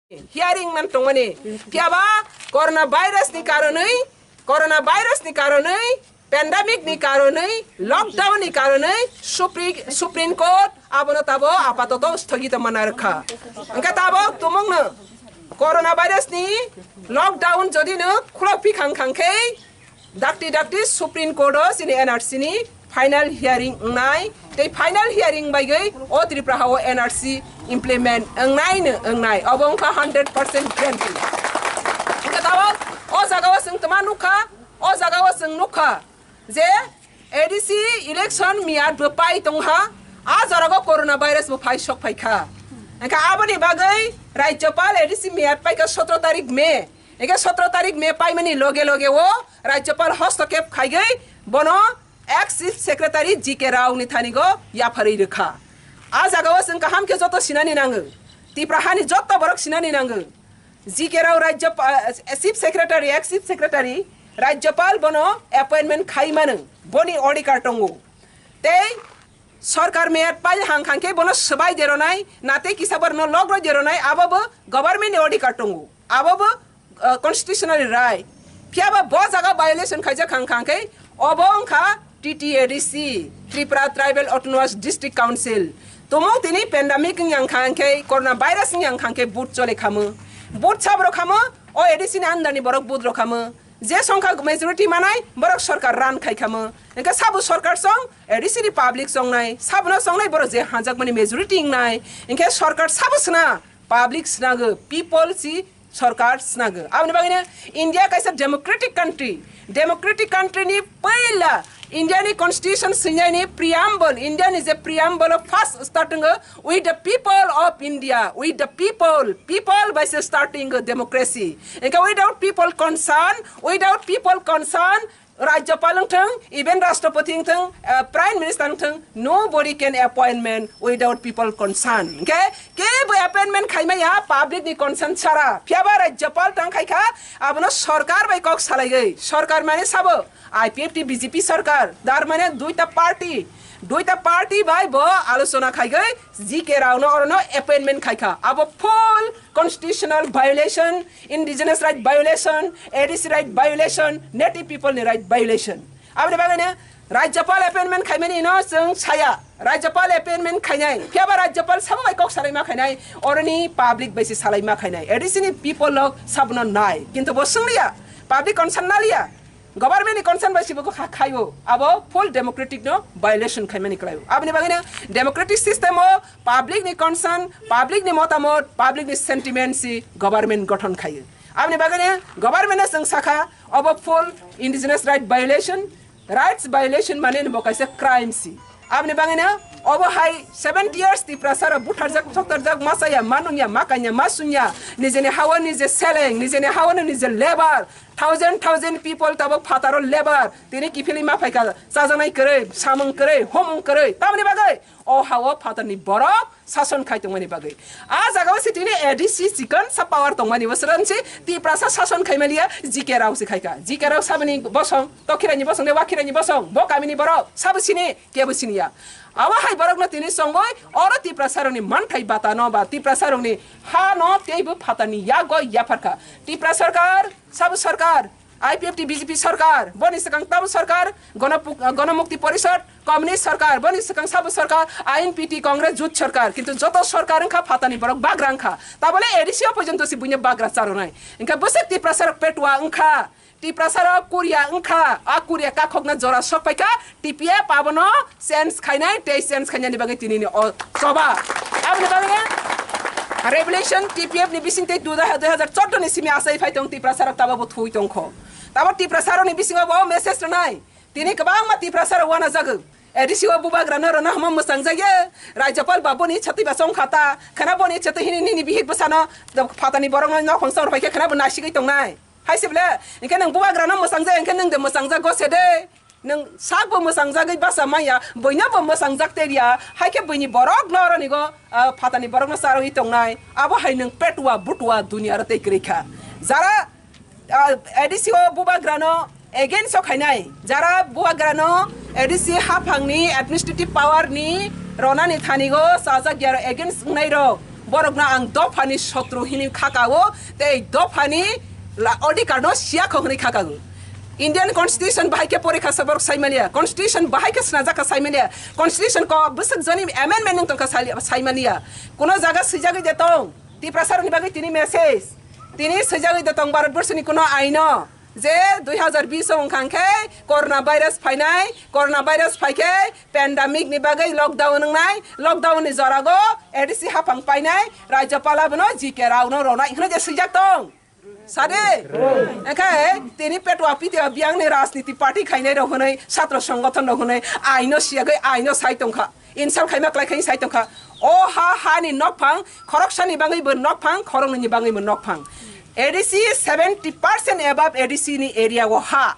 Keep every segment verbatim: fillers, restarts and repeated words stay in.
Hearing man tongmani. Phiya ba corona virus ni karonwi, corona virus ni karonwi, pandemic ni karonwi, lockdown ni karonwi Supri-, Supreme Court abono tabo apatoto sthogito mana rwkha. Hwnkhe tabo tumungno corona virus ni lockdown jodi no khulok pi khang khang khe dakti dakti Supreme Court o chini N R C ni final hearing wngnai, tei final hearing baigwi o Tripura ha o N R C implement wngnai no wngnai, obo wngkha hundred percent guarantee. Hwnkhe tabok o jaga o chwng tma nukha, o jaga o chwng nukha je A D C election miyat bo pai tongha, a jora go corona virus bo phai sok phaikha. Hwnkhe aboni bagwi Rajyapal A D C miyat paikha sotro tarik May. Hwnkhe sotro tarik May paimani loge loge o Rajyapal hostokep khaigwi bono ex Chief Secretary G K Rao ni thani go yapharwi rwkha. A jaga o chwng kaham khe joto sinani nango. Tipra hani joto borok sinani nango. G K Rao Rajyapa-, eh, Chief Secretary, ex Chief Secretary, Rajyapal bono appointment khai mano, boni odhikar tongo. Tei sorkar meyat pai hang hang khe bono swbai deronai, na tei kisa borno lok roi deronai, abo bo government ni odhikar tongo, abo bo, eh, constitutional right. Phiya ba bo jaga violation khaijak hang hang khe obo wngkha T T A D C, Tripura Tribal Autonomous District Council. Tumung tini pandemic wng yang kha hwnkhe, corona virus wng yang kha hwnkhe vote chole khamu. Vote sabo rok khamu, o A D C ni under ni borok vote rok khamu. Je songkha majority manai, borok sorkar run khai khamu. Hwnkhe sabo sorkar song, A D C ni public songnai, sabono songnai borok je hanjakmani majority wngnai. Hwnkhe sorkar sabo sna, public snago, people si sorkar snago. Aboni bagwino India kaisa democratic country. Democratic country ni puila India ni constitution swinai ni preamble, India ni je preamble o first start wngo, "With the people of India, with the people, people by se starting democracy." Hwnkhe without people concern, without people concern, Rajyapal wngthung, even Rashtrapati wngthung, eh, Prime Minister wngthung, nobody can appointment without people concern. Hwnkhe kebo appointment khaimaya public ni consent chara. Phiya ba Rajyapal tang khai kha, abono sorkar bai kok salaiwi. Sorkar mane sabo I P F T B J P sorkar. Dar mane duita party. Duita party bai bo alochona khaiwi G K Rao no orono appointment khai kha. Abo full constitutional violation, indigenous right violation, A D C right violation, native people ni right violation. Aboni bagwi no Rajyapal appointment khaimani no chwng saya. Rajyapal appointment khainai. Phiya ba Rajyapal sabo bai kok salai ma khainai. Oroni public bai se salai ma khainai. A D C ni people lok sabono nai. Kintu bo swngliya. Public concern naliya. Government ni concern bai se bo kha-, khaio. Abo full democratic no violation khaimani kwlaio. Aboni bagwi no democratic system o public ni concern, public ni motamot, public ni sentiment si government gothon khaio. Aboni bagwi no government no chwng sakha, obo full indigenous right violation, rights violation mane bo kaisa crime si. Aboni bagwi no obo hai seventy years Tiprasa rok butharjak, soktarjak, ma chaya, ma nungya, ma kanya, ma sunya, nijeni hawa nije seleng, nijeni hawa no nije lebar, thousand, thousand people tabok phataro lebar, tini kiphilwi ma phaikha, chajaknai kwrwi, samung kwrwi, homung kwrwi, tamoni bagwi o hao phatarni borok sason khai tongmani bagwi. A jagao se tini A D C chikon sa power tongmani bwswrang se Tiprasa sason khai maliya G K Rao se khaika. G K Rao saboni bosong, tokhirani bosong, de wakhirani bosong, bo kamini borok sabo sini, kebo siniya. Abo hai borokno tini chongoi oro Tiprasa rokni manthai bata no ba Tiprasa rokni ha no teibo phatani yago yapharkha. Tipra sarkar, sabo sarkar, I P F T B J P sarkar, boni swkang tabo sarkar, Gonopu-, Gonomukti Porishad, Communist sarkar, boni swkang sabo sarkar, I N P T, Congress, Jut sarkar, kintu joto sarkar wngkha phatani borok bagra wngkha. Tabole A D C o porjonto se buino bagra charonai. Wngkha bwswk Tiprasa rok petua wngkha, Tiprasa rok Korea wngkha, a Korea kakhokna jora sok paikha, T P F abono change khainai, tei change khainani bagwi tinini o choba. Aboni bagwi revelation T P F ni bising tei dui hajar chordo ni simi asai phai tong Tiprasa rok tabo bo thui tongkho. Tabo Tiprasa rokni bisingo bo message rwnai. Tini kwbangma Tiprasa rok wana jago. A D C o bubagra no rwna hamo mwchang jagya. Rajyapal ba boni chati ba chong khata. Khana boni chati hini nini bihik bwsano phatani borok no nok hongsa rw paikha khana bo nasigwi tongnai. Hai se bwle, hwnkhe nwng bubagrano mwchangjak, hwnkhe nwng de mwchangjak go se de. Nwng sakbo mwchangjagwi bacha manya, boinabo mwchangjak teriya, hai khe buini borokno oroni go, ah, phatani borokno charwi tongnai. Abo hai nwng petua butua duniya aro tei kwrwi kha. Jara, ah, A D C o bubagrano against o khainai, jara bubagrano A D C haphangni administrative power ni ronani thani go chajak ya against wngnai rok, Borokno ang dophani sotro hini khakao, tei dophani la-, odhikar no siyakho hwnwi khakao. Indian Constitution bahai khe porikha sa borok saimaliya, Constitution bahai khe swnajak kha saimaliya, Constitution ko bwswk joni amendment wng tongkha sali-, saimaliya. Kuno jaga swijagwi de tong, Tiprasa rokni bagwi tini message, tini swijagwi de tong Bharat Borshoni kuno aino. Je dui hazar bish o wngkha khe corona virus phainai, corona virus phai khe pandemic ni bagwi lockdown wngnai, lockdown ni jorago A D C haphang painai, Rajyapala bono G K Rao no ronai hwnwi je swijak tong. Sade? Ekhe tini petwa pitwa biyang ni rajniti party khainai rok hwnwi, satro songgothon rok hwnwi, aino siyagwi aino sai tongkha. Insult khaima klai khai sai tongkha. O ha, ha ni nokphang, khoroksani bangwi bo nokphang, khoroknwi ni bangwi bo nokphang. A D C seventy percent above A D C ni area o ha.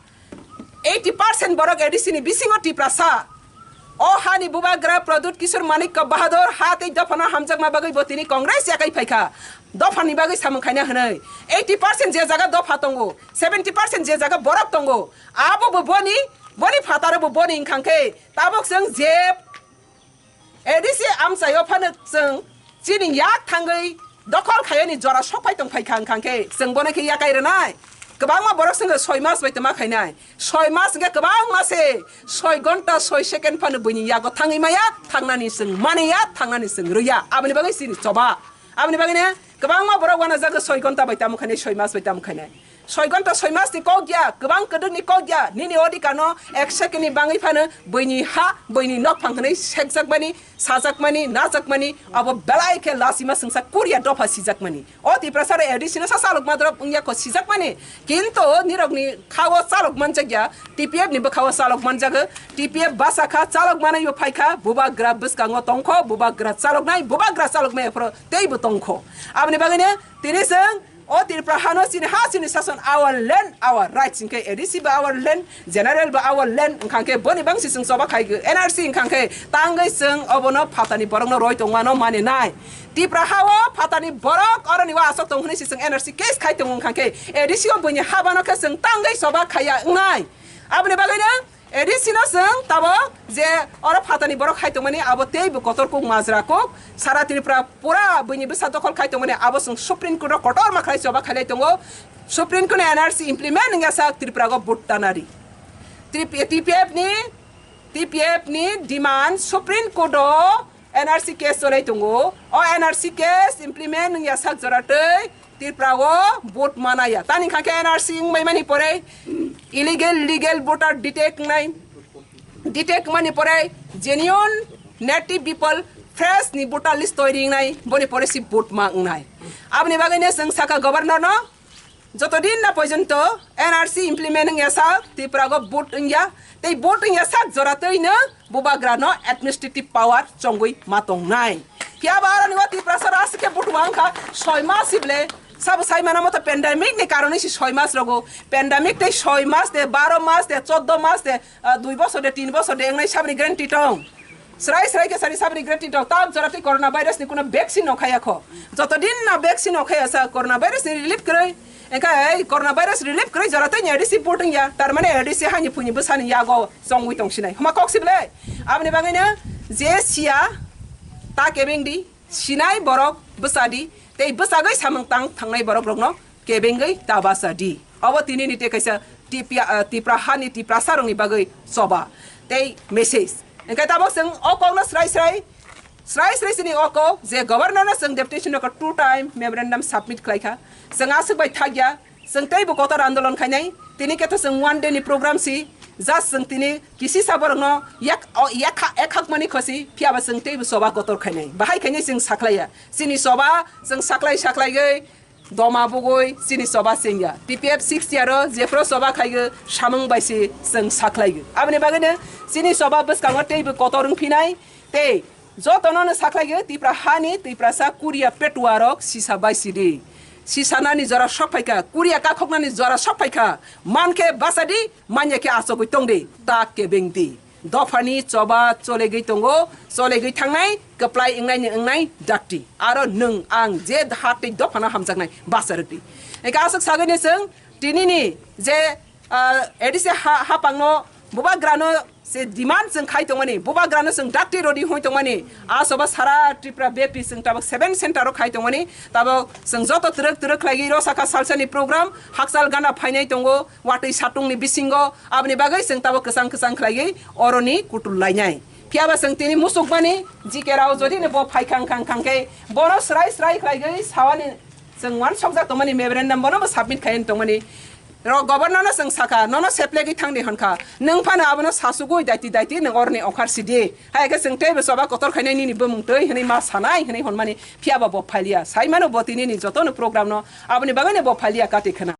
Eighty percent borok A D C ni bisingo Tiprasa. O ha ni bubagra Pradyut Kishore Manikya Bahadur ha tei dophano hamjakma bagwi bo tini Congress yakai phaikha. Dophani bagwi samung khaina hwnwi. Eighty percent je jaga dopha tongo, seventy percent je jaga borok tongo. Abo bo boni, boni phataro bo boni wngkha khe tabuk chwng je A D C amchaio phano chwng chini yak thangwi dokhol khaiyani jora sok phai tong phai kha, wngkha khe chwng bono khe yakai rwnai. Kwbangma borok chwngno soi mas bai tongma khainai. Soi mas hwnkhe kwbangma se, soi gonta, soi second phano buini yago thangwi maya, thangnani chwng maniya, thangnani chwng rwya. Aboni bagwi chini choba. Aboni bagwino kwbangma borok uanajagwi soi gonta bai tamo khainai, soi mas bai tamo khainai. Soi gonta soi mas ni kok ya, kwbang kwdwk ni kok ya, nini odhikar no ek second ni bangwi phano buini ha, buini nokphang hwnwi sekjakmani, sajakmani, najakmani, abo belai khe lasima swngsa Korea dopha sijakmani. O Tiprasa rok A D C no sa chalokma drop wngya kho sijakmani. Kintu nirokni khao chalok manjakya, T P F ni bwkhao chalok manjago. T P F basa kha, chalok manwi bo phai kha, bubagra bwskango tong kho, bubagra chaloknai, bubagra chalokmaya phoro teibo tong kho. Aboni bagwino tini chwng o Tripura hano chini ha, chini sason, our land, our rights, hinkhe A D C bo our land, general bo our land, wngkha khe boni bangsi chwng choba khai N R C wngkha khe tangwi chwng obono phatani borokno roi tongmano mani nai. Tipra ha-o phatani borok oroni o aswk tong hwnwi se chwng N R C case khai tongo, wngkha khe A D C o buini habano khe chwng tangwi choba khaiya wngnai. Aboni bagwino A D C no chwng tabok je oro phatani borok khai tongmani abo teibo kotor kuk majra kuk, sara Tripura pura buini bwsa dokhol khai tongmani abo chwng Supreme Court o kotorma khlai choba khailai tongo. Supreme Court ni N R C implement wngya sak Tripura go vote tanari. Trip-, T P F ni, T P F ni demand Supreme Court o N R C case cholai tongo. O N R C case implement wngya sak jora tei Tripura o vote manaya. Tani kha khe N R C wngmai mani pore illegal, legal voter detect wngnai. Detect wngmani pore genuine native people fresh ni voter list toiri wngnai. Boni pore si vote ma wngnai. Aboni bagwi no chwng sakha governor no, joto din na porjonto N R C implement wngya sak Tripura go vote wngya. Tei vote wngya sak jora twi no bubagra no administrative power chongwi ma tongnai. Phiya ba aroni o Tiprasa rok aswk khe buthuma wngkha soi mas si ble. Sabo sai mano moto pandemic ni karonwi si soi mas rogo. Pandemic tei soi mas de, baro mas de, choddo mas de, ah, dui bosor de, tin bosor de wngnai saboni guarantee tong. Srai srai khe sari saboni guarantee tong. Tab jora tei corona virus ni kuno vaccine no khaya kho. Joto din na vaccine no khaya sa corona virus ni relief kwrwi. Engkha ei corona virus relief kwrwi jora tei ni A D C vote wngya. Tar mane A D C haini phuni bwsani yago chongwi tong sinai. Homa kok si ble. Aboni bagwi no je siya ta kebeng di. Sinai borok bwsa di, tei bwsagwi samung tang thangnai borok rokno kebengwi ta basa di. Obo tini ni tei kaisa Tipia-, ah, Tipra hani Tiprasa rokni bagwi choba tei message. Hingkhe tabok chwng o kokno srai srai, srai srai chini o kok je governor no chwng deputation no two time memorandum submit khlai kha. Chwng aswk bai thakya, Chwng teibo kotor andolon khainai. Tini khe to chwng one day ni program si. Just chwng tini kisisa borokno yak, o, yak, ekhakmani khosi, phiyaba chwng teibo choba kotor khainai. Bahai khainai chwng sakhlaiya. Chini choba chwng sakhlai sakhlaigwi doma bugwi chini choba chengya. T P F six year o jephru choba khaigwi samung bai si chwng sakhlaigwi. Aboni bagwino chini choba bwskango teibo kotor wngphinai. Tei jotono no sakhlaigwi Tipra hani Tiprasa Korea petuarok sisa bai sidi. Sisanani jora sok phaikha, Korea kakhoknani jora sok phaikha. Mankhe basa di, manya khe achogwi tong di, ta kebeng di. Dophani choba cholegwi tongo, cholegwi thangnai, kwplai wngnaini wngnai dakti. Aro nwng ang je hat tei dophano hamjaknai basa rwdi. Eka aswk sagwini chwng tinini je, ah, A D C ha-, hapangno bubagrano Se demand chwng khai tongmani, bubagrano chwng dakti rodi hoi tongmani, asoba sara Tripura bepi chwng tabok seven center o khai tongmani, tabok chwng joto twrwk twrwk khlaiwi rosakha salsani program, hakchal gana phainai tongo, watwi satungni bisingo, aboni bagwi chwng tabok kwchang kwchang khlaiwi oroni kutul lainai. Phiyaba chwng tini musukmani, G K Rao jodi ni bo phai khang khang khang khe, bono srai srai khlaiwi sawani chwng uansukjak tongmani memorandum bono bo submit khai tongmani. Ro governor no chwng sakha, nono seplegwi thangdi honkha. Nwng phano abono sasugwi daiti daiti nwng oroni okhar sidi. Hai khe chwng teibo choba kotor khainai nini bumung twi hwnwi ma sanai hwnwi honmani phiyaba bo phailiya. Saimano bo tini ni jotono program no aboni bagwi no bo phailiya kati khna.